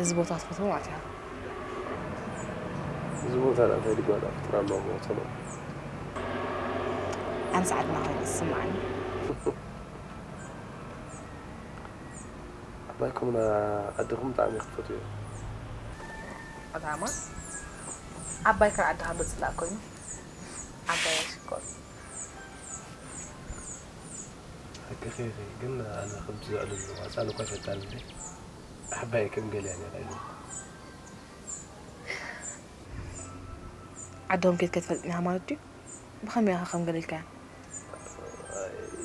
እዚ ቦታ ትፈትዎ ማለት ኢኻ። እዚ ቦታ ዳ እንታይ ድጓዳ ፍጥራ ኣሎ ሞ ጸሎ ኣነስ ዓድና ኮይኑ ዝስምዓኒ። ዓባይኩምና ዓድኹም ብጣዕሚ ክትፈትዎ ኣታማ ዓባይ ከን ዓድኻ በጽላእ ኮይኑ ዓባይ ኣይሽኮር። ሕቅኺ ኢኺ ግን ኣነ ከምቲ ዘዕልሉ ህፃን እኳ ይፈታኒ እንዴ ዓባይ ከም ገሊያ ነራ ኢሉ ዓድኹም ኬድ ከትፈልጥ ኒኻ ማለት ድዩ? ብኸመይ ኢኻ ከም ገለ ኢልካያ?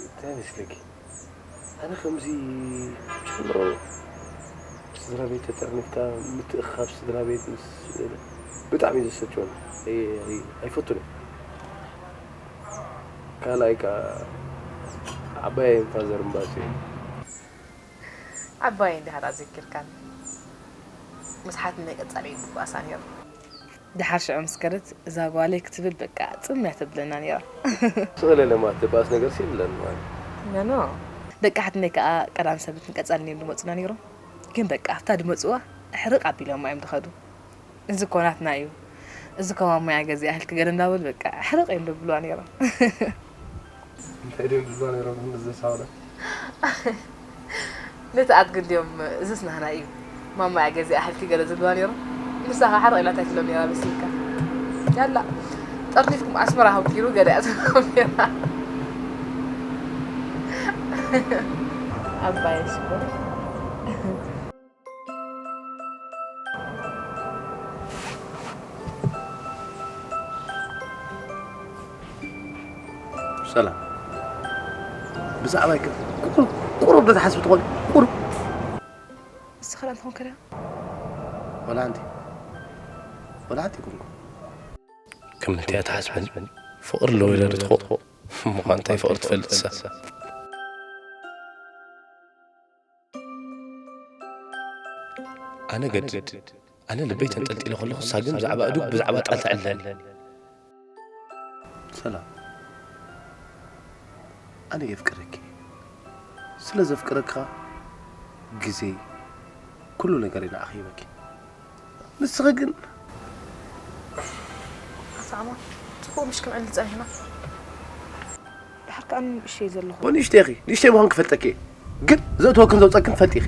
እንታይ መስለኪ ኣነ ከምዚ ጀምሮ ስድራ ቤት ተጠርኒፍካ ምትእኻብ ስድራ ቤት ምስ ብጣዕሚ እዩ ዘሰልችወኒ ኣይፈቱን ካልኣይ ከዓ ዓባየን ፋዘር እምባሲ እዮም ዓባየን ድሓር ኣዘኪርካን ምስ ሓትነይ ቀጻሊ ይብኣሳ ነይሩ። ድሓር ሽዑ ምስ ከደት እዛ ጓለይ ክትብል በቃ ጽም እያ ተብለና ነይራ። ስቕለለማ ትባስ ነገር የብለን ማለት ኖኖ ደቂ ሓትነይ ከዓ ቀዳም ሰብትን ቀጻሊ ነይሩ ዝመፁና ነይሮም። ግን በቃ ኣብታ ድመፅዋ ሕርቕ ኣቢሎማ እዮም ዝኸዱ። እዚ እኮ ናትና እዩ፣ እዚ እኮ ማማያ ገዚኣ ኣህልኪ ገለ እንዳበሉ በቃ ሕርቕ እዮም ደብልዋ ነይሮም። እንታይ ድዮም ድብልዋ ነይሮም ንዘሳውዳ ነቲ ኣትግል ድዮም እዝስ ናህና እዩ ማማያ ገዚኣ ኣህልኪ ገለ ዝብልዋ ነይሮም። ንሳ ከዓ ሕርቕ ኢላ እንታይ ትብሎም ነይራ መሲልካ? ያላ ጠርኒፍኩም ኣስመራ ሃውኪሩ ገለ እያ ትብሎም ነይራ። ኣባየ ሽኮር ሰላም ብዛዕባይ ከ ቁሩብ ቁሩብ ዶ ትሓስብ ትኾን ቁሩብ ንስኻ ላ እንተኾንከ ዳ ወላ ኣንቲ ወላ ኣንቲ ይኮንኩ ከምንታይ እያ ትሓስበኒ ፍቕሪ ኣለዎ ኢለ ዶ ትኾ ምዃንታይ ፍቕሪ ትፈልጥ ሰብ ኣነ ገድ ኣነ ልበይ ተንጠልጢለ ከለኹ እሳ ግን ብዛዕባ እዱ ብዛዕባ ቃል ትዕለል ሰላም ኣነ የፍቅረኪ ስለ ዘፍቅረካ ግዜ ኩሉ ነገር ኢና ኣኺበኪ ንስኺ ግን ኣሳዕማ ጽቡቕ ምሽ ክንዕሊ ጸኒሕና ድሓር ከኣ ንእሽተይ ዘለኹ ንእሽተ ኢኺ ንእሽተይ ምዃን ክፈልጠኪ እየ ግን ዘእትወክን ዘውፀክን ትፈልጢ ኢኺ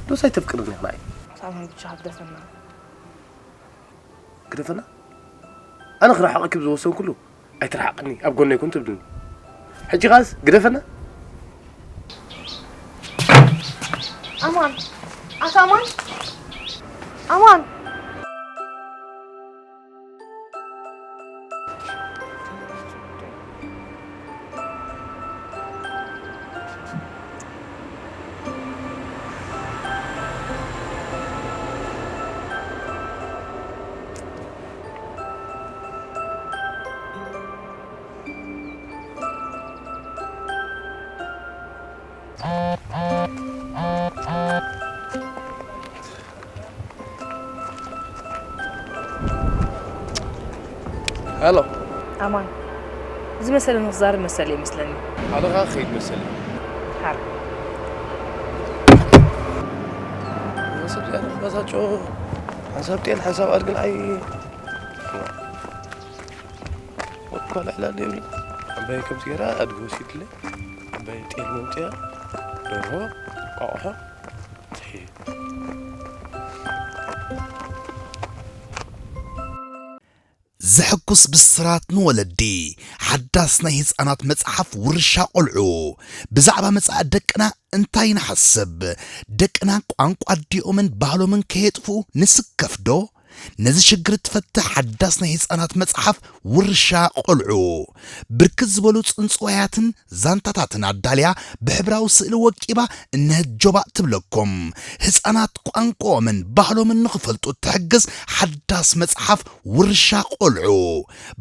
ዶስ ኣይተፍቅርኒ ኢኺ ንዓይ ኣሳዕማ ብቻ ግደፈና ግደፈና ኣነ ክረሓቐኪ ብዝወሰንኩሉ ኣይትርሓቕኒ ኣብ ጎነይ ኩን ትብልኒ ሕጂ ኻስ ግደፈና ኣማን ኣታ ኣማን ኣማን ሄሎ ኣማን ዝመሰለ ንክዛረብ መሰለ ይመስለኒ ኣነ ከዓ ክኸይድ መሰለ ሓር መሰለ ክትበሳጮ ሓንሳብ ጤል ሓንሳብ ኣድግን ኣይ ወኳ ልዕላለ ይብል ኣባይ ከምዚ ገይራ ኣድጊ ወሲድለ ኣባይ ጤል መምፅያ ደርሆ ቋቑሖ ትሕየ ዘሐጉስ ብስራት ንወለዲ ሓዳስ ናይ ህፃናት መፅሓፍ ውርሻ ቆልዑ ብዛዕባ መፃኢ ደቅና እንታይ ንሓስብ ደቅና ቋንቋ ኣዲኦምን ባህሎምን ከየጥፍኡ ንስከፍ ዶ ነዚ ሽግር እትፈትሕ ሓዳስ ናይ ህፃናት መፅሓፍ ውርሻ ቆልዑ ብርክት ዝበሉ ፅንፅዋያትን ዛንታታትን ኣዳልያ ብሕብራዊ ስእሊ ወቂባ እነሀት ጆባእ ትብለኩም ህፃናት ቋንቋኦምን ባህሎምን ንኽፈልጡ እትሕግዝ ሓዳስ መፅሓፍ ውርሻ ቆልዑ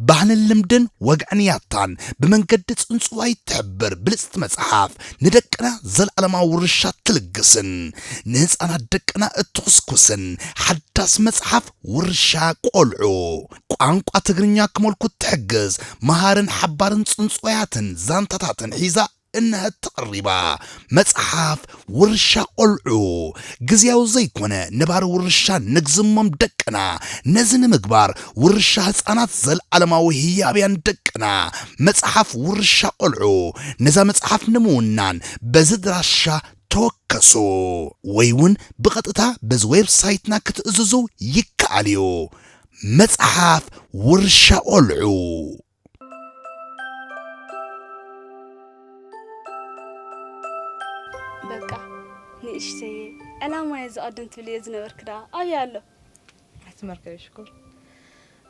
ባህልን ልምድን ወግዕን ያታን ብመንገዲ ፅንፅዋይ እትሕብር ብልፅቲ መፅሓፍ ንደቅና ዘለኣለማዊ ውርሻ ትልግስን ንህፃናት ደቅና እትኹስኩስን ሓዳስ መፅሓፍ ውርሻ ቆልዑ ቋንቋ ትግርኛ ክመልኩ እትሕግዝ መሃርን ሓባርን ፅንፅዋያትን ዛንታታትን ሒዛ እንሀት ተቐሪባ። መጽሓፍ ውርሻ ቆልዑ፣ ግዜያዊ ዘይኮነ ነባሪ ውርሻ ንግዝሞም ደቅና። ነዚ ንምግባር ውርሻ ህጻናት ዘልዓለማዊ ህያብያን ደቅና። መጽሓፍ ውርሻ ቆልዑ። ነዛ መጽሓፍ ንምውናን በዚ ድራሻ ተወከሱ፣ ወይ እውን ብቐጥታ በዚ ዌብሳይትና ክትእዝዙ ይከኣል እዩ። መጽሓፍ ውርሻ ቆልዑ። በቃ ንእሽተየ፣ ዕላማየ ዝቐድም ትብልዮ ዝነበርክ ደኣ ኣበይ ኣሎ? ኣቲ መርከቢ ሽኮር፣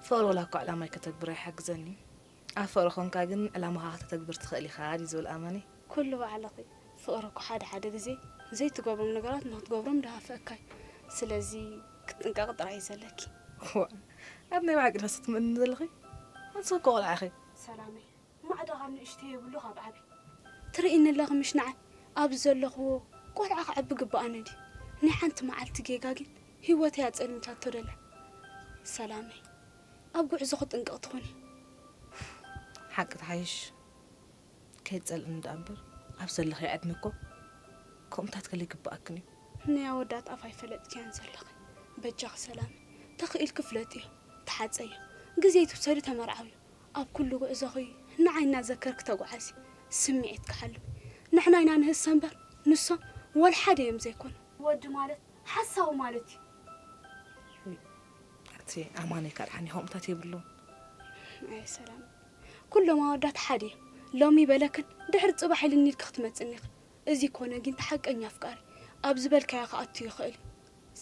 ፍቕሪ ወላ እኳ ዕላማይ ከተግብሮ ኣይሓግዘኒ፣ ኣብ ፍቕሪ ኾንካ ግን ዕላማኻ ከተተግብር ትኽእል ኢኻ ድዩ ዝብል ኣማኒ? ኩሉ ባዕልኺ። ፍቕሪ እኮ ሓደ ሓደ ግዜ ዘይትገብሮም ነገራት ንኽትገብሮም ድሃፍአካ እዩ። ስለዚ ክትጥንቀቒ ጥራይ እዩ ዘለኪ። እዋ፣ ኣብ ናይ ብሓቂ ድረስ ትምእኒ ዘለኺ? ኣንቺ እኮ ቆልዓ ኢኺ። ሰላመይ፣ ማዕዶ ካብ ንእሽተይ የብሉ ካብ ዓቢ። ትርእይኒ ኣለኺ ምሽ ንዓይ ኣብዚ ዘለኽዎ ቆልዓ ክዕቢ ግብኣኒ ድዩ? ናይ ሓንቲ መዓልቲ ጌጋ ግን ህይወተይ ኣጸልሚታቶ ደላ። ሰላመይ፣ ኣብ ጉዕዞ ክጥንቀቕ ትኾኒ። ሓቂ ትሓይሽ። ከይትጸልእኒ ደኣ እምበር፣ ኣብ ዘለኽዮ ዕድመ እኮ ከምኡታት ገለ ይግብኣክን እዩ። ናይ ኣወዳት ኣፍ ኣይፈለጥክያን ዘለኺ። በጃኺ ሰላም፣ ተኽኢልኪ ፍለጥዮ፣ ተሓጸዮ። ግዜ ኣይትውሰዲ፣ ተመርዓውዮ። ኣብ ኩሉ ጉዕዞኺ ንዓይ እናዘከርኪ ተጓዓዚ። ስምዒትኪ ሓልዊ። ንሕና ኢና ንህሰ እምበር፣ ንሶም ወላ ሓደ እዮም ዘይኮኑ። ወዲ ማለት ሓሳዊ ማለት እዩ። እቲ ኣማነይ ካልሓኒ ከምኡታት የብሉን። ኣይ ሰላም፣ ኩሎም ኣወዳት ሓደ እዮም። ሎሚ በለክን ድሕሪ ጽባሕ ኢልኒ ኢልኪ ክትመጽኒ ኢኺ። እዚ ኮነ ግን እቲ ሓቀኛ ኣፍቃሪ ኣብ ዝበልካዮ ክኣቱ ይኽእል እዩ።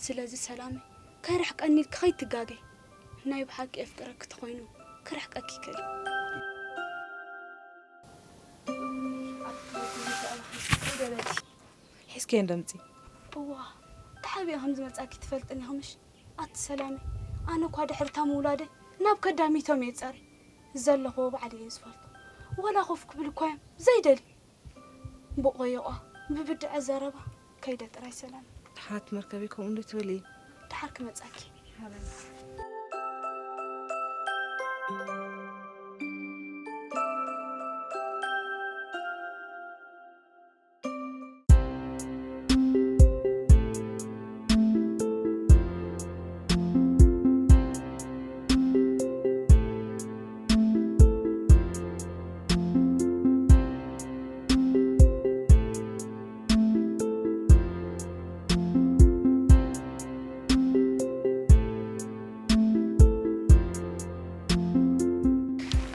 ስለዚ ሰላመይ፣ ከይርሕቀኒ ኢልኪ ከይትጋገይ። ናይ ብሓቂ የፍቅረኪ ተኾይኑ ክርሕቀኪ ይኽእል እዩ። ሒዝከየን ደምፂ። እዋ፣ ተሓቢአ ከም ዝመጻኪ ትፈልጥን ኢኺ ምሽ? ኣቲ ሰላመይ፣ ኣነ እኳ ድሕሪ እታ ምውላደይ ናብ ከዳሚቶም እየ ጸሪ። ዘለኽዎ ባዕለይ እየ ዝፈልጦ። ወላ ኮፍ ክብል እኳ እዮም ዘይደልዩ። ብቆየቋ፣ ብብድዐ ዘረባ ከይደ ጥራይ ሰላም። ድሓር ትመርከቢ ከምኡ እንዶ ትበሊ። ድሓር ክመጻኪ።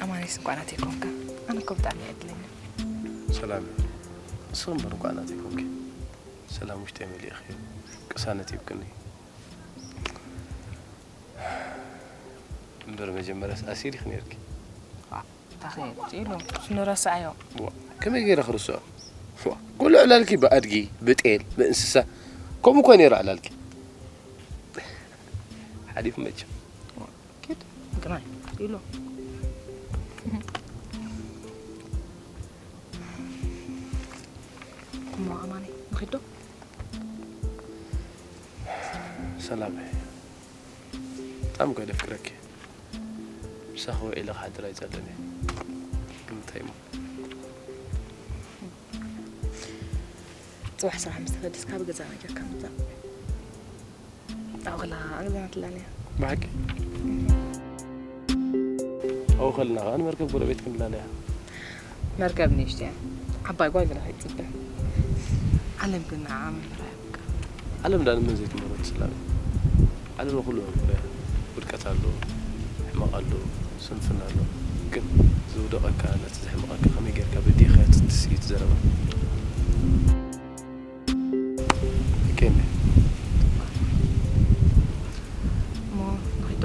ኣማኒስ እንኳዕ ናተይ ኮንካ። ኣነ እኮ ብጣዕሚ እየ ዕድለኛ። ሰላም፣ ንስኺ እምበር እንኳዕ ናተይ ኮንኪ። ሰላም ውሽጠይ መሊእኽዮ፣ ቅሳነት ሂብክኒ። እምበር መጀመርያስ ኣሲር ኢኺ ነይርኪ። ዋ፣ እንታይ ኢሉ ንረስዓዮ። ዋ፣ ከመይ ገይረ ክርስዖ? ዋ፣ ኩሉ ዕላልኪ ብኣድጊ፣ ብጤል፣ ብእንስሳ፣ ከምኡ እኮ ነይሩ ዕላልኪ። ሓሊፉ መቸም። ዋ፣ ኪድ፣ ግናይ ኢሉ። እሞ ኣማኒ፣ ንኺድ ዶ? ሰላም፣ ብጣዕሚ እኮ የፍቅረኪ። ምሳኺ ውዒለ ክሓድር ኣይጸልእን እየ። ግን እንታይ እሞ? ጽባሕ ስራሕ ምስ ተፈደስካ ብገዛና ጌርካ ምምጻእ። ኣብኡ ከለኻ ገዛና ትላለያ። ብሓቂ? ኣብኡ ከለና ከኣ ንመርከብ ጎረቤት ክንላለያ። መርከብ ንእሽቶ እያ። ዓባይ ጓል ገለ ከይትጽበ። ዓለም ግን ንዓኣ መምህር እያ በቃ። ዓለም ደኣ ንመን ዘይትምህሮ ትስላሚ? ዓለም ንኹሉ መምህር እያ። ውድቀት ኣሎ፣ ሕማቕ ኣሎ፣ ስንፍና ኣሎ። ግን ዘውደቐካ፣ ነቲ ዘሕመቐካ ከመይ ጌርካ በዲኻዮ ትትስኢ እቲ ዘረባ። ኬን። እሞ ንኺዶ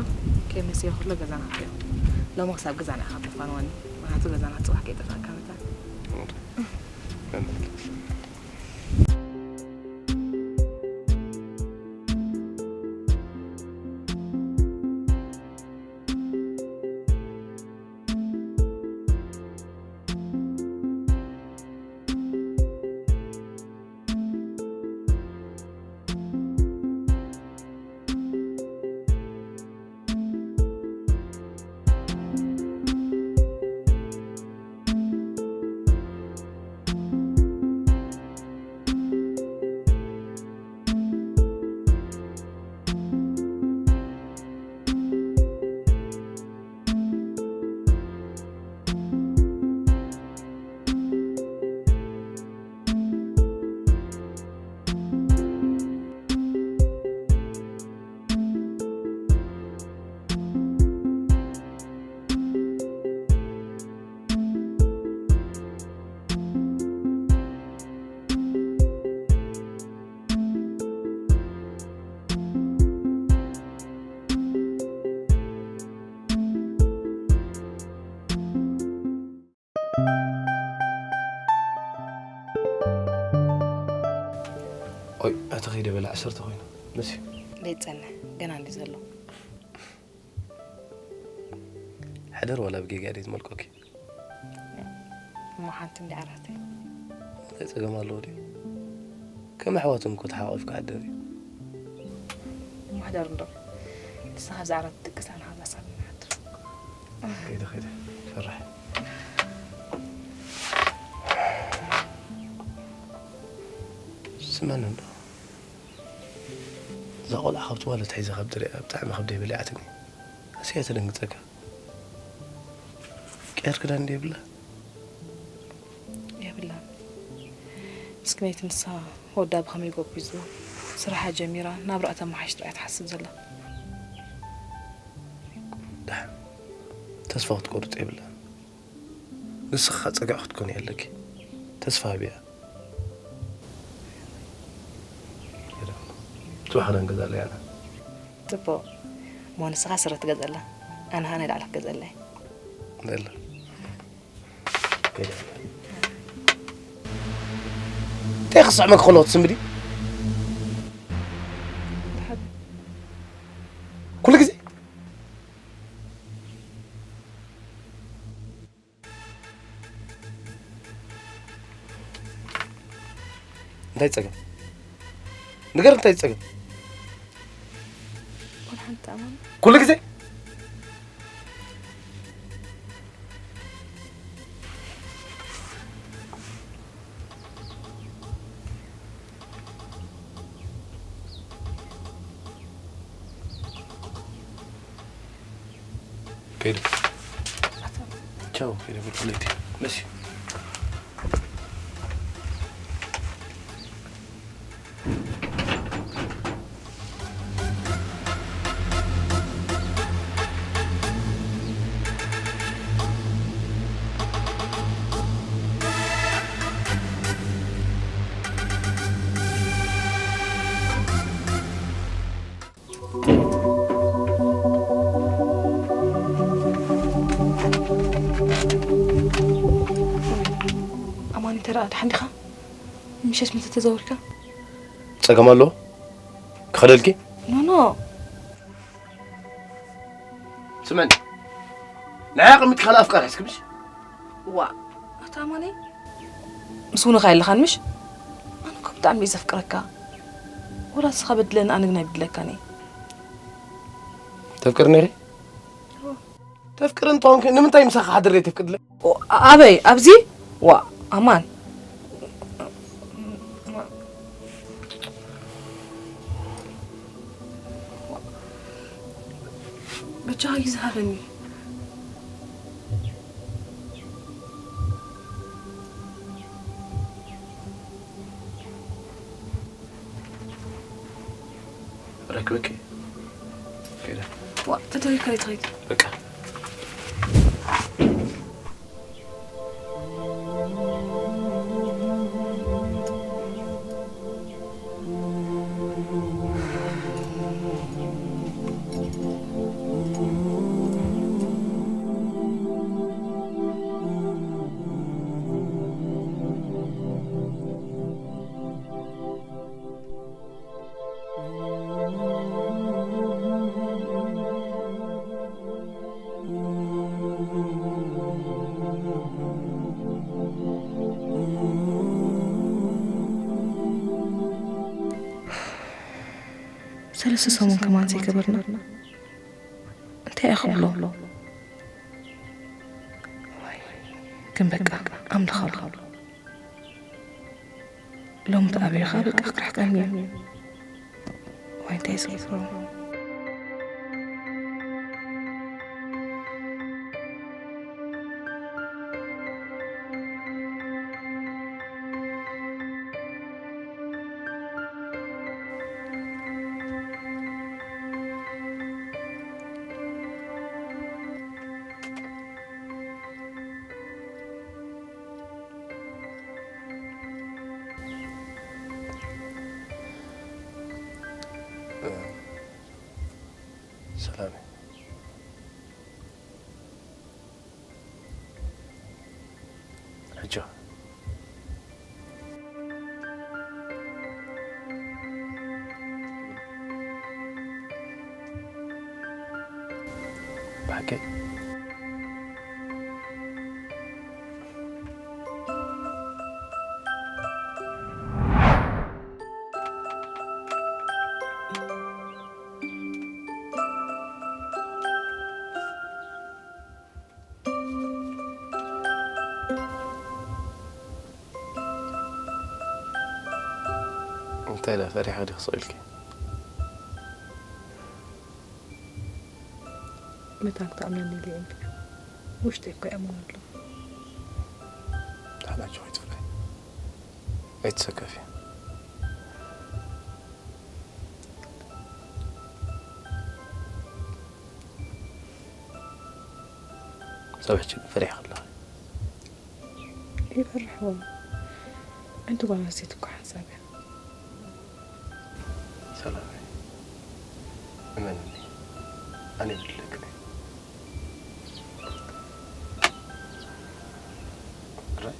ከይመስየ ኩሎ ገዛና ክሪኦ። ሎሚ ክሳብ ገዛና ኢኻ ተፋንወኒ። ምኽንያቱ ገዛና ጽባሕ ከይጠፍኣካ መታን። ኣቲ ከይደ በላ ዓሰርተ ኮይኑ። መሲ። ደይጸንሕ፣ ገና እንዲ ዘሎ። ሕደር ዋላ ብጌጋ ደይ ትመልቆኪ። እሞ ሓንቲ እንዲ ዓራተይ። እንታይ ጸገም ኣለዎ ድዩ? ከም ኣሕዋት እንኮ ተሓቋፊ ክሓደር እዩ። እሞ ሕደር እንዶ። ንስኻ ኣብዚ ዓራት ትድቅስ ኣነ ካብዛ ሳብ ንሓድር። ከይደ፣ ከይደ። ፈራሕ። ስመን እንዶ። እዛ ቆልዓ ካብቲ ዋለት ሒዛ ካብ ትሪኣ ብጣዕሚ ከብደይ በሊዓትኒ። ኣስያ ተደንግጸካ። ቅያር ክዳን እንዲ የብላ? የብላን። ምስኪነይቲ ንሳ ወዳ ብኸመይ ጎቢዙ ስራሓ ጀሚራ ናብራኣ ተመሓይሽ ጥራይ ትሓስብ ዘላ። ደሓን ተስፋ ክትቆርጽ የብላን። ንስኻ ጸግዒ ክትኮኒ ኣለኪ። ተስፋ ሃብያ። ጽባሕ ክዳን ገዛለይ ኣነ። ጽቡቕ። እሞ ንስኻ ስረ ትገዝኣላ፣ ኣነ ኸኣ ናይ ላዕሊ ክገዝኣላ እየ። ደላ። እንታይ ክስዕመኪ ከሎ ክትስምዲ? ኩሉ ግዜ? እንታይ ጸገም? ንገር እንታይ ጸገም? ወላ ሓንቲ ኣማን። ኩሉ ግዜ? ከይደ። ቻው፣ ከይደ፣ ብርኩለይቲ። መሲ። ኣማኒ፣ ተረኣ፣ ደሓን ዲኻ? ምሸት መተ ተዛወርካ? ጸገም ኣለዎ? ክኸደልኪ? ኖ፣ ኖ። ስመን፣ ንዓይ ኣቐሚጥኪ ካልእ ኣፍቃሪ ሒዝኪ ምሽ? ዋ፣ ኣታ ኣማኒ፣ ምስ ውንኻ የለኻን ምሽ? ኣነ እኮ ብጣዕሚ እየ ዘፍቅረካ። ወላ ንስኻ በድለኒ፣ ኣነ ግን ኣይብድለካን እየ። ተፍቅርኒ ኢኺ? እዎ። ተፍቅርኒ እንተኾንኪ፣ ንምንታይ ምሳኺ ክሓድር ዘይተፍቅድለይ? ኦ፣ ኣበይ? ኣብዚ? ዋ፣ ኣማን። በጃኻ ግዜ ሃበኒ። ረክበኪ። ከይደ። ዋ፣ ተደሪካ ኣይትኸይድ። በቃ። ሰለስተ ሰሙን ከማን ዘይገበርና እንታይ እየ ክብሎ? ግን በቃ ኣምልኽ ኣሎ። ሎሚ ተኣብዩኻ በቃ ክርሕቀኒ እዩ። ዋይ እንታይ ዝገብሮ? ሰላም። ሕጂ እንታይ ደኣ ፈሪሓ ዲኺ ስቕ ኢልኪ? መታን ክትኣምነኒ ኢለ እየ እምበር፣ ውሽጠይ እኮ ይኣምን ኣሎ። ደሓን ኣጆኺ ኣይትፍርሒ። ኣይትሰከፊ። ክሳብ ሕጂ ግን ፈሪሕኪ ኣለኺ። ይፈርሕዎ። ሓንቲ ጓል ኣንስተይቲ እኮ ሓንሳብ እያ። ሰላም፣ እመንኒ፣ ኣነ ይድለክን እየ። ጥራይ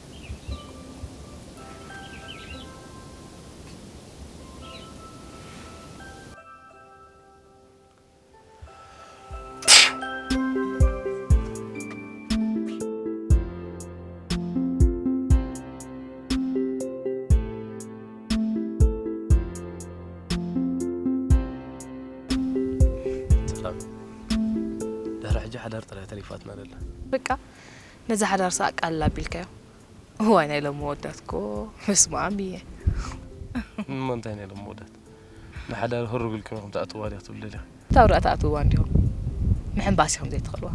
ሰላም። ድሕሪ ሕጂ ሓዳር ጥራይ ተሪፋትና ደላ። በቃ፣ ነዛ ሓዳር ሰኣ ቃል ኣቢልካዮ። እዋይ፣ ናይ ሎሚ መወዳት እኮ ምስማም እየ። እሞ እንታይ ናይ ሎሚ መወዳት? ንሓዳር ህሩግ ኢልኩም ኢኹም ትኣትውዋ ዲኹም ትብሉ ዲኹም? እታ ውራእ ትኣትውዋ እንዲኹም። ምሕንባስ ኢኹም ዘይትኽእልዋ።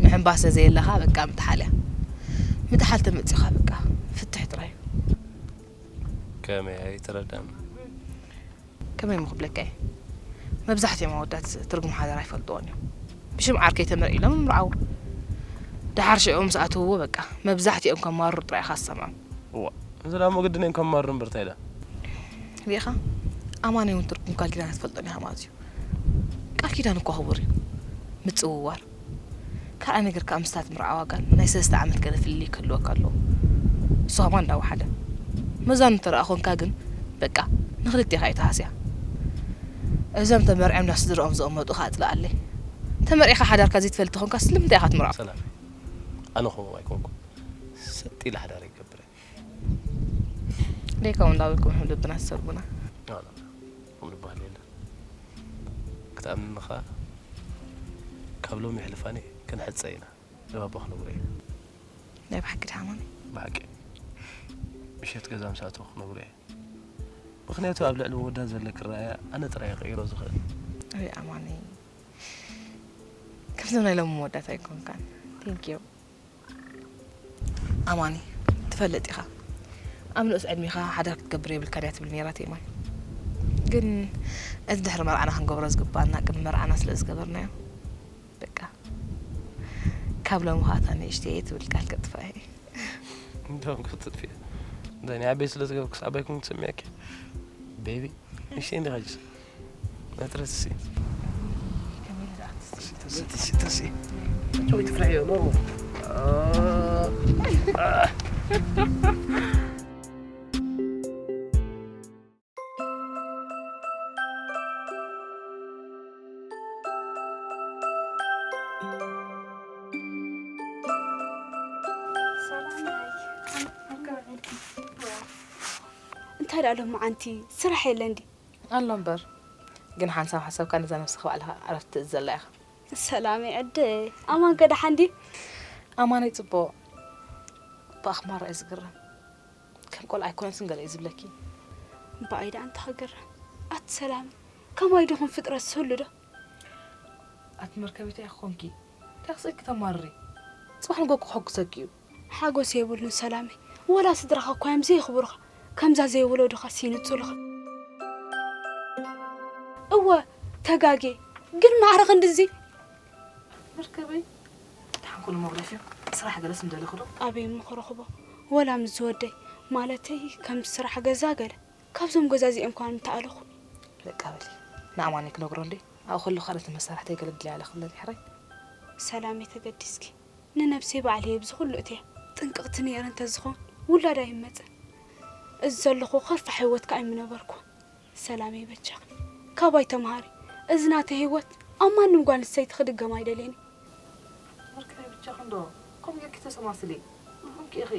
ምሕንባስ ዘየለኻ በቃ ምጥሓል እያ። ምጥሓል ተመጺኻ በቃ ፍትሕ ጥራይ እዩ። ከመይ ኣይተረዳእን? ከመይ እሞ ክብለካ እየ? መብዛሕትኦም ኣወዳት ትርጉም ሓዳር ኣይፈልጥዎን እዮም። ብሽም ዓርከይ ተመርዒ ኢሎም ይምርዓዉ። ደሓር ሽዑ ምስ ኣተውዎ በቃ መብዛሕትኦም ከማርሩ ጥራይ ኢኻ ትሰምዖም። እዋ፣ እዚ ደኣ እሞ ግድን እዮም ከማርሩ እምበር እንታይ ደኣ? ርኢኻ? ኣማኒ እውን ትርጉም ቃል ኪዳን ኣይትፈልጦን ኢኻ ማለት እዩ። ቃል ኪዳን እኮ ክቡር እዩ። ምጽውዋር። ካልኣይ ነገር ከኣ ምስታ ትምርዓዋ ጓል ናይ ሰለስተ ዓመት ገለ ፍልልይ ክህልወካ ኣለዎ። እሱ ከማን እንዳወሓደ። መዛኑ እንተ ደኣ ኾንካ ግን በቃ ንኽልቴኻ እዩ ተሃስያ። እዞም ተመርዕዮም ናብ ስድርኦም ዘቐመጡ ከኣ ጽላኣለይ። ተመርዒኻ ሓዳርካ ዘይትፈልጥ ተኾንካ ስለምንታይ ኢኻ ትምርዖ? ሰላም። ኣነ ከምኡ ኣይኮንኩን። ሰጥ ኢለ ሓዳር ይገብር እየ። ደይ ከምኡ እንዳበልኩም ንሕም ልብና ትሰርጉና። ኖ፣ ኖ፣ ኖ። ከምኡ ዝበሃል የለን። ክትኣምንኻ ካብ ሎሚ የሕልፋኒ ክንሕጸ ኢና። ንባባ ክነግሮ እየ። ናይ ብሓቂ ድሓ ኣማኒ? ብሓቂ። ምሸት ገዛ ምስ ኣተኹ ክነግሮ እየ። ምኽንያቱ ኣብ ልዕሊ መወዳት ዘለኪ ራእያ ኣነ ጥራይ እየ ክቕይሮ ዝኽእል። ኣይ ኣማኒ፣ ከምዞም ናይ ሎሚ መወዳት ኣይኮንካን። Thank you። ኣማኒ፣ ትፈልጥ ኢኻ፣ ኣብ ንኡስ ዕድሜኻ ሓዳር ክትገብር የብልካን እያ ትብል ነይራ ቴማይ። ግን እቲ ድሕሪ መርዓና ክንገብሮ ዝግባኣና ቅድሚ መርዓና ስለ ዝገበርናዮ፣ በቃ፣ ካብ ሎሚ ኸኣ እታ ንእሽተይ ትብል ቃል ከጥፍኣ እየ። እንደውም ክትጥፍእ። እንታይ ናይ ዓበይ ስለ ዝገበርኩስ ዓባይ ኮንኩ ትስምዓኪ? ቤቢ፣ ንእሽተይ እንዲኻ ሕጅስ? መትረስሲ። ተሲ፣ ተሲ፣ ተሲ። ጨው ትፍርሕዮ፣ ኖርማል። ሰላም፣ እንታይ ደኣ ሎማዓንቲ ስራሕ የለን ድዩ? ኣሎ እምበር፣ ግን ሓንሳብ ሓሳብካ ነዛ ነብስኻ ባዕልኻ ዕረፍቲ ትእዝዘላ ኢኻ። ሰላመይ ዕደ፣ ኣማን ከ ደሓን ድዩ? ኣማነይ ጽቡቕ። ብኣኽማራ እዩ ዝግረም። ከም ቆልዓ ኣይኮነትን ገለ እዩ ዝብለኪ። እምበኣይ ደኣ እንታይ ክግረም። ኣቲ ሰላም፣ ከማይ ድኹም ፍጥረት ዝህሉ ዶ? ኣቲ መርከቢት ኢኺ ኮንኪ፣ እንታይ ክስእልኪ ተማርሪ? ጽባሕ ንጎ ክሕጉሰኪ እዩ። ሓጎስ የብሉን ሰላመይ፣ ወላ ስድራኻ እኳ እዮም ዘየኽብሩኻ፣ ከምዛ ዘይወለዱኻስ ይንጽሉኻ። እወ፣ ተጋግየ፣ ግን ማዕረ ክንድዚ? መርከበይ፣ ደሓን ኩሉ መጉረፊ፣ ስራሕ ገለስ ምደለኹ ዶ? ኣበይ እሞ ክረኽቦ? ወላ ምስ ዝወደይ፣ ማለተይ፣ ከም ስራሕ ገዛ ገለ፣ ካብዞም ገዛዚኦም እኳ ምተኣለኹ። በቃ በሊ፣ ንኣማኒ ክነግሮ እንዴ? ኣብኡ ከለኹ ካልኦት መሳርሕተይ ገለ ድልያ ኣለ ክብለኒ ሕራይ። ሰላመይ ተገዲስኪ፣ ንነብሰይ ባዕለይ እየ ብዚ ኩሉ እትየ። ጥንቅቕቲ ነይረ እንተዝኾን፣ ውላድ ኣይመጸን። እዚ ዘለኹ ከርፋሕ ህይወት ከኣ ኣይምነበርኩ። ሰላመይ በጃኺ፣ ካባይ ተምሃሪ። እዚ ናተይ ህይወት ኣብ ማንም ጓል ኣንስተይቲ ክድገም ኣይደልየን። መርከቢ ብቻ ክንዶ ከምኡ ጌርኪ ተሰማስሊ። ንኹንኪ ኢኺ።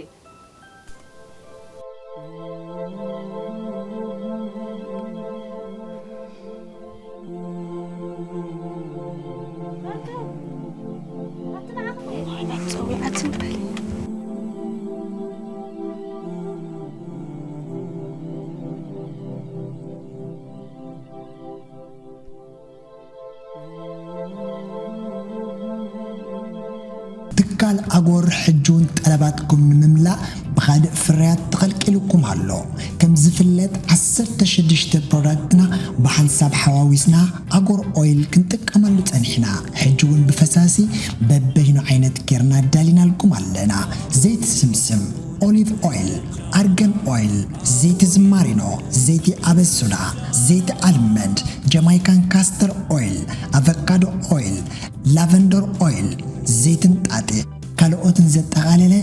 እዋይ፣ ናብ ጸዊዓትን በሊ። ኣጎር ሕጂ እውን ጠለባትኩም ንምምላእ ብኻልእ ፍርያት ተኸልቂሉኩም ኣሎ። ከም ዝፍለጥ ዓሰርተ ሽዱሽተ ፕሮዳክትና ብሓንሳብ ሓዋዊስና ኣጎር ኦይል ክንጥቀመሉ ጸኒሕና። ሕጂ እውን ብፈሳሲ በበይኑ ዓይነት ጌርና ኣዳሊናልኩም ኣለና። ዘይቲ ስምስም፣ ኦሊቭ ኦይል፣ ኣርገን ኦይል፣ ዘይቲ ዝማሪኖ፣ ዘይቲ ኣበሱዳ፣ ዘይቲ ኣልመንድ፣ ጀማይካን ካስተር ኦይል፣ ኣቨካዶ ኦይል፣ ላቨንደር ኦይል፣ ዘይትን ጣጤ ካልኦትን ዘጠቓለለ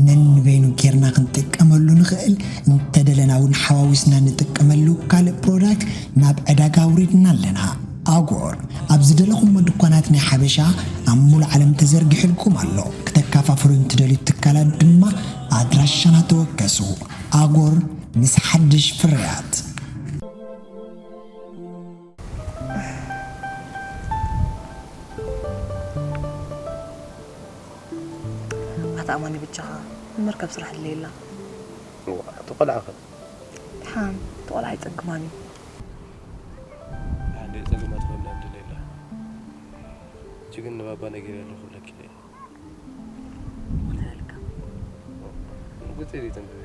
ነንበይኑ ጌርና ክንጥቀመሉ ንኽእል። እንተደለና እውን ሓዋዊስና ንጥቀመሉ ካልእ ፕሮዳክት ናብ ዕዳጋ ኣውሪድና ኣለና። ኣጎር ኣብ ዝደለኹሞ ድኳናት ናይ ሓበሻ ኣብ ሙሉእ ዓለም ተዘርጊሑልኩም ኣሎ። ክተካፋፍሉ እንትደልዩ ትካላት ድማ ኣድራሻና ተወከሱ። ኣጎር ምስ ሓድሽ ፍርያት። ኣታ ኣማኒ ብቻኻ ንመርከብ ስራሕ ድለየላ። እዋ፣ እቲ ቆልዓ ኸ? ደሓን፣ እቲ ቆልዓ ኣይጸግማን እዩ። ደሓን ደይ ጸግማ ትኾንና ድለየላ። ሕጂ ግን ንባባ ነጊረ ኣለኹ ክብለኪ ኢለ እየ። እንታይ ኢልካ? ንጉዜ ደይ ተንብበ።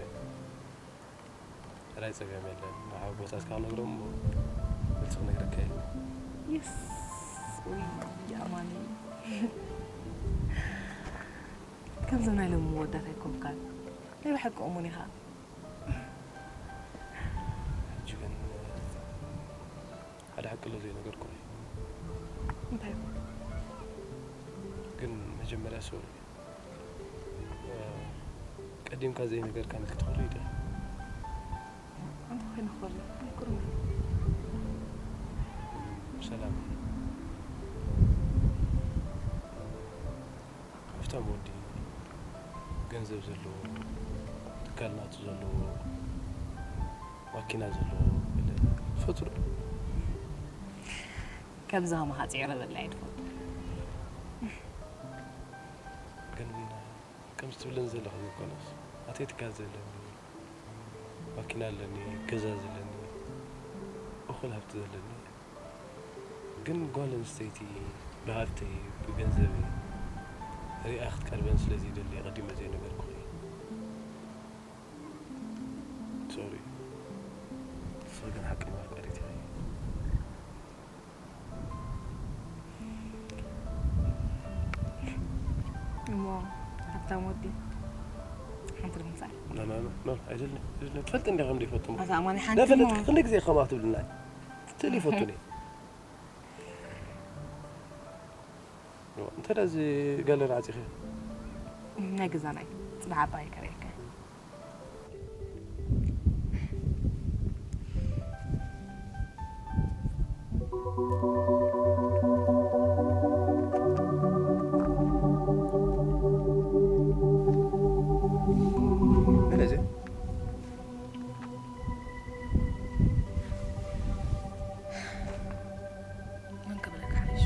ጥራይ ጸገም የለን። ንሓጎታትካ ክነግሮም እሞ መልሲ ክነግረካ እየ። የስ፣ ውይ፣ ኣማኒ። ከምዞም ናይ ሎሚ መወዳእታ ኣይኮንካን። ናይ ብሓቂ እሙን ኢኻ። ሕጂ ግን ሓደ ሓቂ ኣሎ ዘይነገርኩኺ። እንታይ? ግን መጀመርያ ሶሪ። ቀዲምካ ዘይነገርካኒ ክትኽእሉ ይደ። ኣንተ ኮይነ ክኾል ኣይኩርም። ሰላም። ሃብታም ወዲ፣ ገንዘብ ዘለዎ፣ ትካል ናቱ ዘለዎ፣ ማኪና ዘለዎ፣ ገለ ትፈትዎ ዶ? ከምዚ ከማኻ ጽዒረ በላ እየ ትፈልጦ። ግን ከምዚ ትብለን ዘለኺ ዘይኮነስ፣ ኣተይ ትካል ዘለኒ፣ ማኪና ኣለኒ፣ ገዛ ዘለኒ፣ እኹል ሃብቲ ዘለኒ። ግን ጓል ኣንስተይቲ ብሃብተይ፣ ብገንዘበይ ሪኣ ክትቀርበን ስለ ዘይደሊ ቀዲመ ዘይነገርኩኺ። ሶሪ። ንስኺ ግን ሓቀኛ ኣፍቃሪት ኢኺ። እሞ ሃብታም ወዲ ሓንቲ ንምሳል። ኖ፣ ኖ፣ ኖ፣ ኖ፣ ኣይደልን፣ ኣይደልን። ትፈልጥ እንዲኻ ከም ዘይፈቱ። ኣታ ኣማኒ ሓንቲ ነፈለጥኪ እሞ። ክንደይ ግዜ ከምኣ ትብልና? ትል ይፈቱኒ። እንተ ደኣ እዚ ጋለሪ ዓጺኺ? ናይ ገዛና እዩ። ጽባሕ ዓባይ ከርእየካ። መን እዚ? መን ክብለካ ሓይሽ?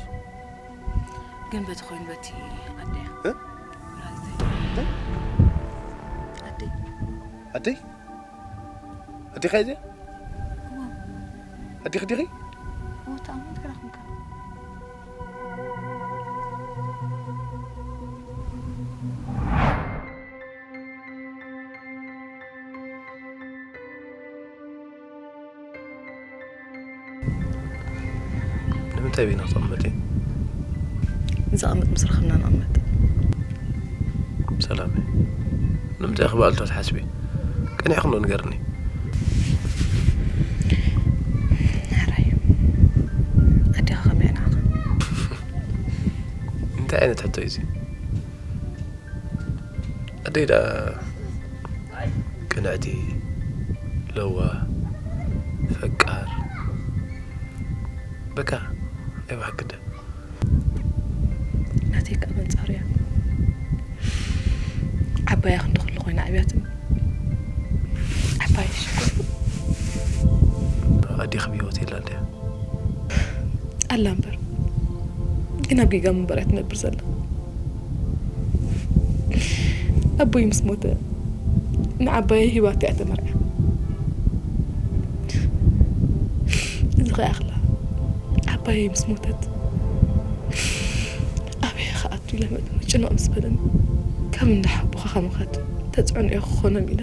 ግን በቲ ኮይኑ በቲ ኣደያ። እ? ወላዲተይ። እንታይ? ኣደይ። ኣደይ? ኣዴኻ እዚኣ? እዋ። ኣዴኺ ዲኺ? እዋ፣ ተኣምንት ክረኽብካ። ንምንታይ ቢና ክተቕምጥ እዩ? ንዘቐምጥ ምስ ረኸብና ንቐምጥ። ሰላም፣ ንምንታይ ኢኺ ብኣልቶ ትሓስቢ? ቀኒዕኺ እንዶ ንገርኒ። ሕራይ፣ ኣዴኻ ከመይ ኣናኻ? እንታይ ዓይነት ሕቶ እዩ እዚ? ኣደይ ደኣ ቅንዕቲ፣ ለዋህ፣ ፈቃር፣ በቃ ናይ ብሓቂ ደ። ናተይ ከኣ በንጻሩ እያ። ዓባያ ክንዲ ኩሉ ኮይና ዓብያትኒ። ዓባየይ ሽኮር። ኣዴኺ ብህይወት የላን ድያ? ኣላ እምበር፣ ግን ኣብ ጌጋ ምንባር እያ ትነብር ዘላ። ኣቦይ ምስ ሞተ፣ ንዓባየይ ሂባቶ እያ ተመርዕያ። እዚ ኸኣ ይኣኽላ። ዓባየይ ምስ ሞተት፣ ኣበይ ክኣቱ ኢለ መ-፣ ጭንቕ ምስ በለኒ፣ እንዳ ሓቦኻ ከምኻት ተጽዕኖ እየ ክኾኖም ኢለ።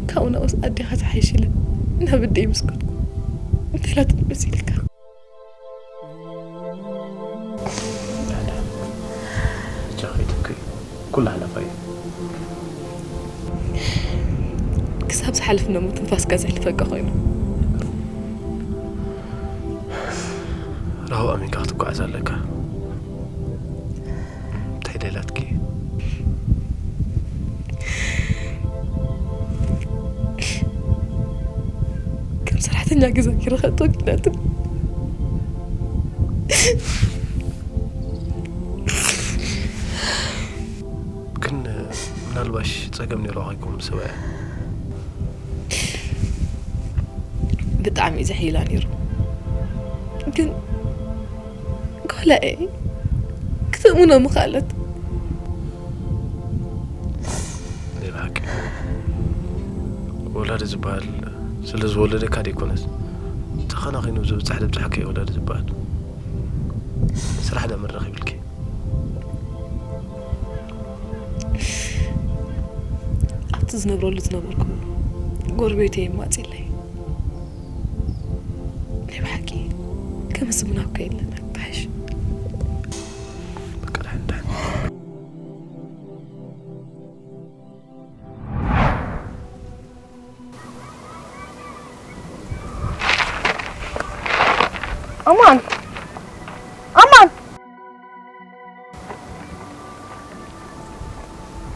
ካብኡ ናብኡስ ኣዴኻ ትሓይሽ ኢለ ናብ ኣደይ ምስ ከድኩ እንታይ ኢላትኒ መሲልካ? ብቻ ከይትብክይ፣ ኩሉ ሓለፋ እዩ። ክሳብ ዝሓልፍ እሞ ትንፋስካ ዘሕልፈካ ኮይኑ። ራህዋ ኣሚንካ ክትጓዓዝ ኣለካ። እንታይ ደላትኪ? ከም ሰራሕተኛ ገዛ ጌራ ከእትወኪ ኢላትኒ። ግን ምናልባሽ ጸገም ነይሩ ከይከውን ብሰብኣያ። ብጣዕሚ እዩ ዘሕይላ ነይሩ። ግን ጓላ እየ፣ ክተእምኖ ምኽኣለት። ናይ ብሓቂ ወላዲ ዝበሃል ስለ ዝወለደካ ደይኮነስ፣ ተኸናኺኑ ብዝብጻሕ ድብጻሕካ እዩ ወላዲ ዝበሃል። ስራሕ ዳ መድረኽ ይብልኪ። ኣብቲ ዝነብረሉ ዝነበርኩ ጎረቤተይ የማፅለይ። ናይ ብሓቂ ከመስግና እኮ የለን፣ ኣይተሓሽ። በቃ፣ ደሓን፣ ደሓን። ኣማን! ኣማን!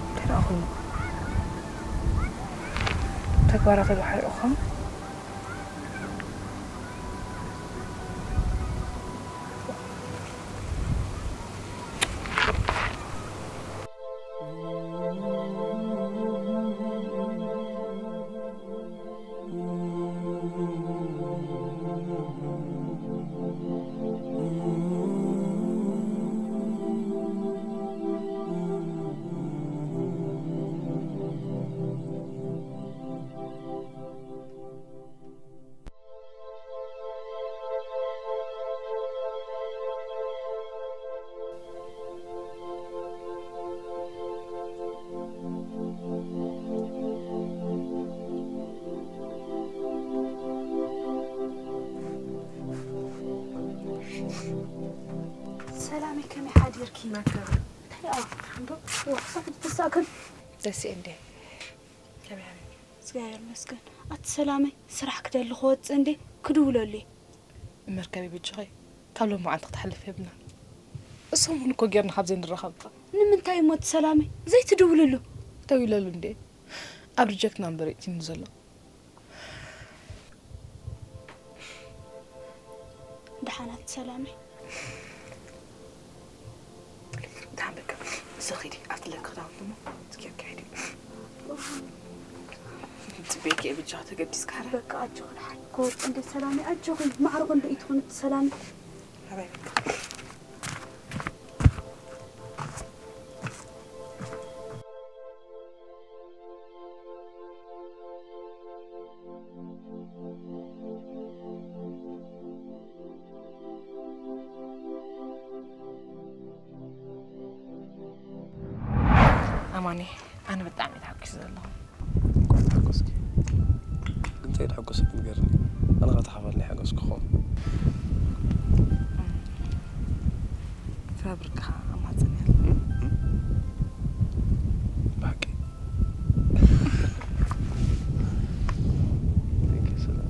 እንታይ ደኣ ኮይኑ? ተግባራተይ ባሕሪ ኢኹም። ሰላመይ፣ ከመይ ሓዲርኪ? መከራ። እንታይ ደኣ? እንዶ፣ ዋ፣ ክሳብ ክትሳእክን። ደስ እንዴ? ከመይ ሓዲርኪ? እግዚኣብሔር ይመስገን። ኣቲ ሰላመይ፣ ስራሕ ክደሊ ክወጽእ እንዴ? ክድውለሉ እየ። እመርከቢ ብጅኺ፣ ካብ ሎማዓንቲ ክትሓልፍ የብልናን። እሶም እውን እኮ ጌርና ካብ ዘይንራኸብ። ንምንታይ እሞ ኣቲ ሰላመይ ዘይትድውልሉ? ደዊለሉ እንዴ? ኣብ ሪጀክት ናምበር እዩ እትይኒ ዘሎ። ደሓን ኣቲ ሰላመይ። ደሓን በቃ፣ ንስኺ ኪዲ ኣብቲ ለኪ ክዳውንቲ እሞ እስኪ ኣካይዲ። ጽቤኪ እየ ብጃ ተገዲስካ ሓራ። በቃ ኣጆኺ ደሓን ክወጽእ እንደ ሰላመይ፣ ኣጆኺ ማዕረ ክንደይ ትኾኒ ኣቲ ሰላመይ። ሓባይ በቃ። ኣማኒ፣ ኣነ ብጣዕሚ ተሓጒሰ ዘለኹ። እንኳን ተሓጎስኪ። ግን እንታይ ደሓጎሰኪ ንገርኒ? ኣነ ኸኣ ተኻፋሊ ናይ ሓጎስኪ ክኸውን። ፍረ ብርቅኻ ኣማጽን እያ። ብሓቂ። Thank you፣ ሰላም።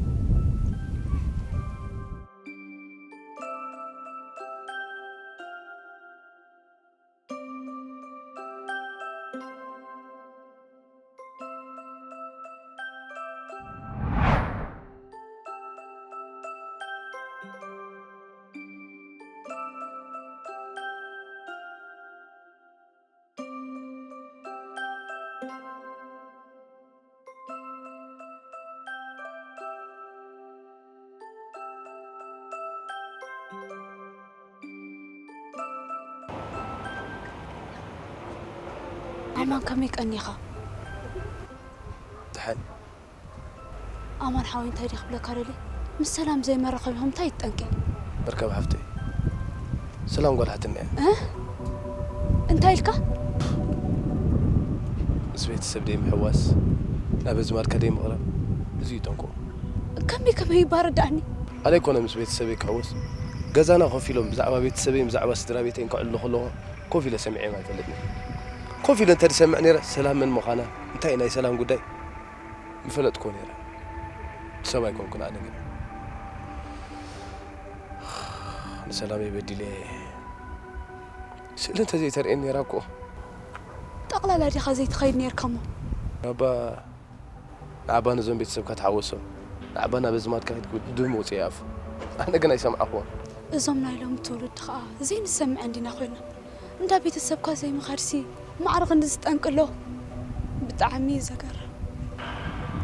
ኣማን ከመይ ቀኒኻ? ደሓን። ኣማን ሓወይ እንታይ ድየ ክብለካ ደልየ? ምስ ሰላም ዘይመራኸቢኹም እንታይ እዩ እቲ ጠንቂ? መርከብ ሓፍተይ፣ ሰላም ጓል ሓትኒ እያ። እ? እንታይ ኢልካ? ምስ ቤተሰብ ደይ ምሕዋስ፣ ናብ ኣዝማድካ ደይ ምቕራብ፣ እዚ እዩ ጠንቁ። ከመይ ከመይ ይባረዳኒ? ኣነ ኣይኮነ ምስ ቤተሰበይ ክሕወስ፣ ገዛና ኮፍ ኢሎም ብዛዕባ ቤተሰበይን ብዛዕባ ስድራ ቤተይን ከዕልሉ ከለኹ ኮፍ ኢለ ሰሚዐዮም ኣይፈልጥን። ኮፍ ኢለ እንተ ዝሰምዕ ነይረ፣ ሰላም መን ምዃና፣ እንታይ ናይ ሰላም ጉዳይ ምፈለጥኩዎ ነይረ። ሰብ ኣይኮንኩን ኣነ ግን። ንሰላመይ በዲለ ስእሊ እንተዘይተርእየኒ ነይራ እኮ። ጠቕላላ ዲኻ ዘይትኸይድ ነይርካሞ? ኣባ ንዓባ ነዞም ቤተሰብካ ተሓወሶም። ንዓባ ናብ ኣዝማድካ ከይድኩ ድም ውፅእ ይኣፉ። ኣነ ግን ኣይሰምዓኹዎን። እዞም ናይ ሎሚ ትውልዲ ኸዓ ዘይንሰምዐ እንዲና ኮይና። እንዳ ቤተሰብካ ዘይምኻድሲ ማዕረ ክንዲ ዝጠንቅሎ። ብጣዕሚ እዩ ዘገርም።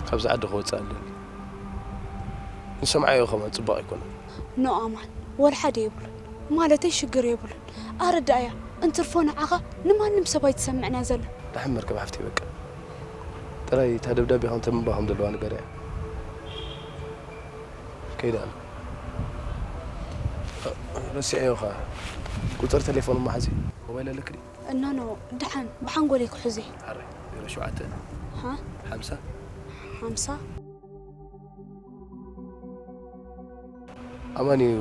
ካብዚ ዓዲ ክወፅእ ኣለኒ። ንሰምዓዮ ከማን ፅቡቕ ኣይኮነን። ኖ ኣማን፣ ወላ ሓደ የብሉን። ማለተይ ሽግር የብሉን። ኣረዳእያ፣ እንትርፎ ንዓኻ ንማንም ሰብ ኣይትሰምዕን እያ ዘላ። ደሓን መርከብ ሓፍተይ በቃ። ጥራይ እታ ደብዳቤ ከም ተንብባ ከም ዘለዋ ንገርያ። ከይዳ ኣነ። ረሲዐዮ ኸዓ። ቁፅሪ ቴሌፎን እሞ ሓዚ። ሞባይል ኣለኪ ድዩ? ኖ፣ ኖ፣ ደሓን ብሓንጎለይ ክሕዞ እየ። ሓራይ፣ ዜሮ ሸውዓተ፣ ሃ? ሓምሳ። ሓምሳ። ኣማን እዩ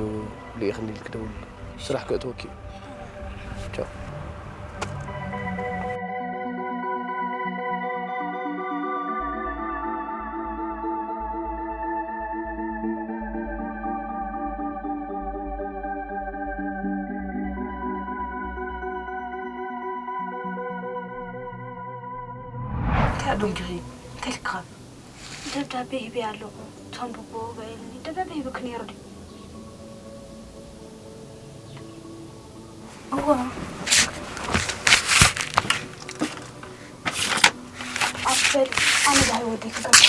ልኢኽኒ ኢልኪ ደውልሉ። ስራሕ ከእትወኪ እዩ። ቻው። እንታይ ደንጊኺ? እንታይ ልካ? ደብዳቤ ሂበያ ኣለኹ። ተንብቦ በይልኒ። ደብዳቤ ሂብኪ ነይሩ ድዩ? እወ። ኣበል ኣነ ዳይ ወዲ ክገብር።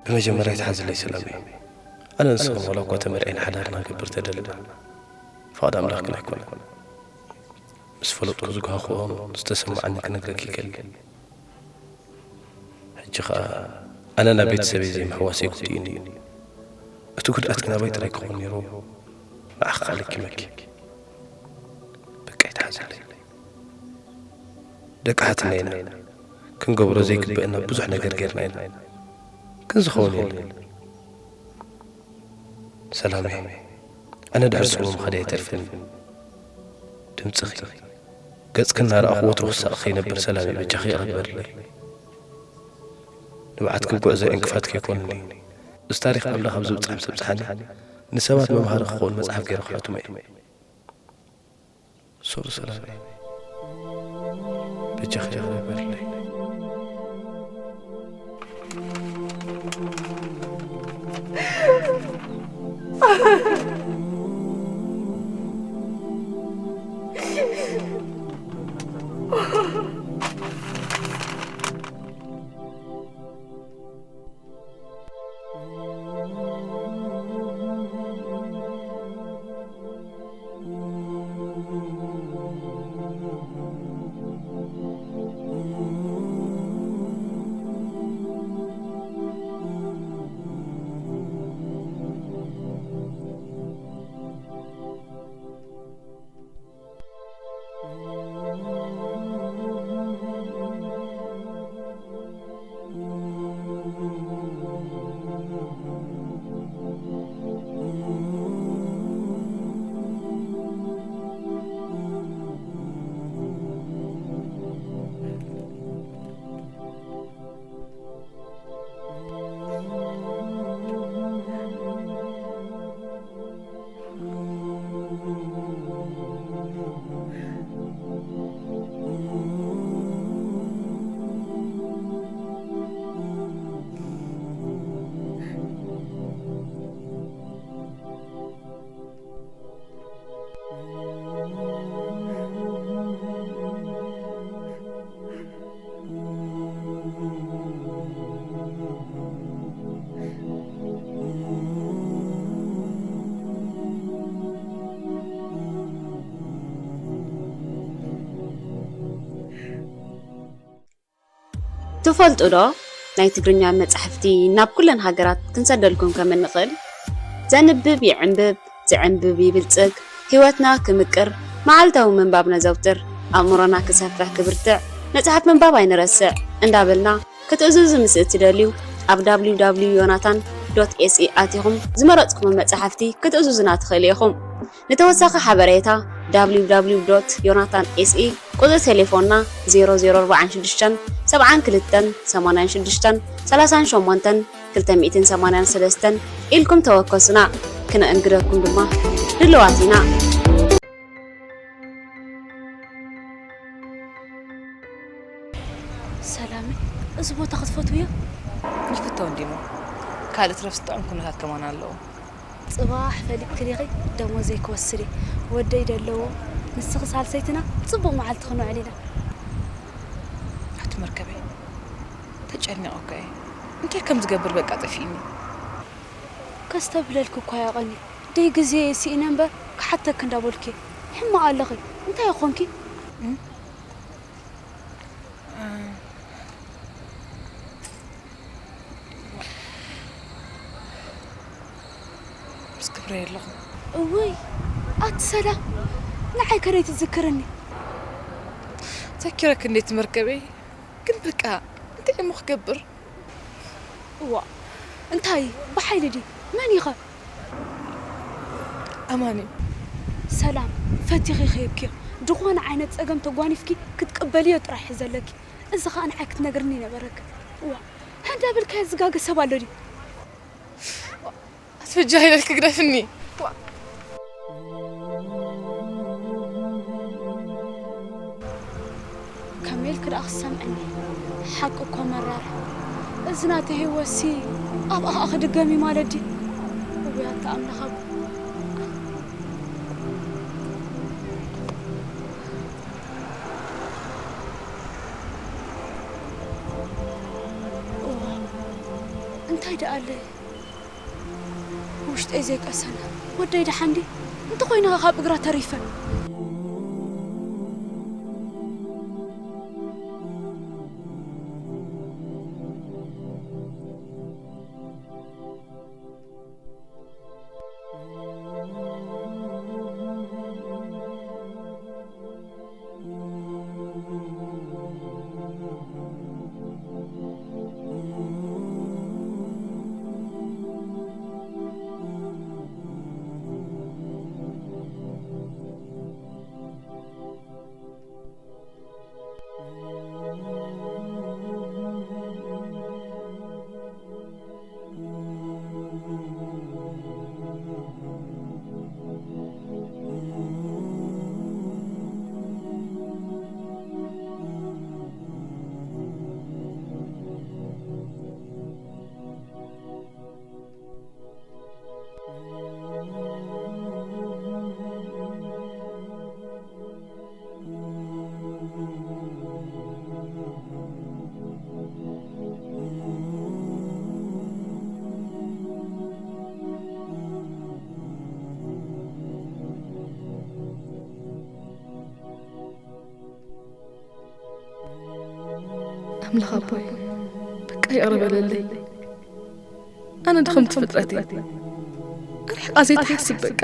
ብመጀመርያ ይትሓዝለይ ሰላም እዩ። ኣነ ንስኽን ዋላ እኳ ተመርዕና ሓዳር ንኽንገብር ተደልና፣ ፍቓድ ኣምላኽ ግን ኣይኮነን። ምስ ፈለጥኩ ዝጓሃኹዎን ዝተሰማዓኒ ክነግረኪ ይክእል። ሕጂ ኸኣ ኣነ ናብ ቤተሰበይ ዘይምሕዋሰይ ጎዲኡኒ እዩ። እቲ ጉድኣት ግን ኣባይ ጥራይ ክኸውን ነይርዎ? ንዓኺ ከኣ ለኪመኪ። በቃ ይትሓዘለይ። ደቂ ሓትና ኢና። ክንገብሮ ዘይግበአና ብዙሕ ነገር ጌርና ኢና። ግን ዝኸውን የለን። ሰላመይ፣ ኣነ ድሕሪ ስሙ ምኻደይ ኣይተርፍን። ድምፅኺ፣ ገፅኪ እናረኣኹ ወትሩ ክሳቕ ከይነብር ሰላመይ በጃኺ ይቕረ በልለይ። ንብዓትኪ ጉዕዞ ዕንቅፋት ከይኮንኒ። እዚ ታሪኽ ኣምላኽ ኣብ ዝብጻሕ ምብጽሓኒ ንሰባት መምሃሪ ክኸውን መጽሓፍ ገይረ ክሕትሞ እየ። ሶሪ ሰላመይ፣ በጃኺ ይቕረ በልለይ። ትፈልጡ ዶ? ናይ ትግርኛ መጻሕፍቲ ናብ ኩለን ሃገራት ክንሰደልኩም ከም እንኽእል። ዘንብብ ይዕንብብ፣ ዝዕንብብ ይብልጽግ፣ ህይወትና ክምቅር፣ መዓልታዊ ምንባብ ነዘውትር፣ ኣእምሮና ክሰፍሕ ክብርትዕ፣ መጽሓፍ ምንባብ ኣይንረስዕ እንዳበልና ክትእዝዙ ምስ እትደልዩ ኣብ www.yonatan.se ኣቲኹም ዝመረጽኩሞ መጻሕፍቲ ክትእዝዙና ትኽእሉ ኢኹም። ንተወሳኺ ሓበሬታ www.yonatan.se፣ ቁጽሪ ቴሌፎንና ዜሮ ዜሮ ኣርባዕተ ሽዱሽተ ሰብዓን ክልተን ሰማንያን ሽዱሽተን ሰላሳን ሸሞንተን ክልተ ሚእትን ሰማንያን ሰለስተን ኢልኩም ተወከሱና። ክነእንግደኩም ድማ ድልዋት ኢና። ሰላመይ፣ እዚ ቦታ ክትፈትውዮ? ይፍተው እንዲሞ። ካልእ ትረፍ ዝጥዕም ኩነታት ከማን ኣለዎ። ጽባሕ ፈሊጥኪ ዲኺ ደሞዘይ ክወስድ እየ። ወደይ ደለዎ። ንስኺ ሳልሰይትና ጽቡቕ መዓልቲ ክነውዕል ኢና። ኣቲ መርከበይ፣ ተጨኒቐ እኮ እየ። እንታይ ከም ዝገብር በቃ ጠፊእኒ። ከስተብህለልኪ እኳ እየ ቀንየ። ደይ ግዜ እየ ስኢነ እምበር ክሓተኪ እንዳበልኩ እየ። ሕማቕ ኣለኺ። እንታይ ኮንኪ? እም? ምስ ክብረይ ኣለኹ። እውይ፣ ኣቲ ሰላም፣ ንዓይ ከደይ ትዝክርኒ? ዘኪረኪ እንዴት መርከበይ? ግን በቃ፣ እንታይ እሞ ክገብር? እዋ፣ እንታይ? ብሓይሊ ድዩ? መን ኢኸ? ኣማኒ። ሰላም፣ ፈቲኺ ከይብክዮ። ዝኾነ ዓይነት ጸገም ተጓኒፍኪ ክትቅበልዮ ጥራሕ እዩ ዘለኪ። እዚ ኸኣ ንዓይ ክትነግርኒ ነበረኪ። እዋ፣ ሃንዳ በልካዮ ዝጋገ ሰብ ኣሎ ድዩ? ኣትፍጃ ኢለልኪ ግደፍኒ። ከመይ ኢልኪ ደኣ ክትሰምዕኒ? ሓቂ እኮ መራር። እዚ ናተይ ህይወትሲ ኣብኣ ኸኣ ክድገም እዩ ማለት ድዩ? እውይ ኣታ ኣምላኽ ኣቦ። እዋ፣ እንታይ ደኣ ኣለ? ውሽጠይ ዘይቀሰነ። ወደይ ደሓን ድዩ? እንተኾይነ ኸ ካብ እግራ ተሪፈ። ኣምላኽ ኣቦይ፣ በቃ ይቕረ በለለይ። ኣነ ድኽምቲ ፍጥረት እየ። ርሕቓ ዘይትሓስብ በቃ።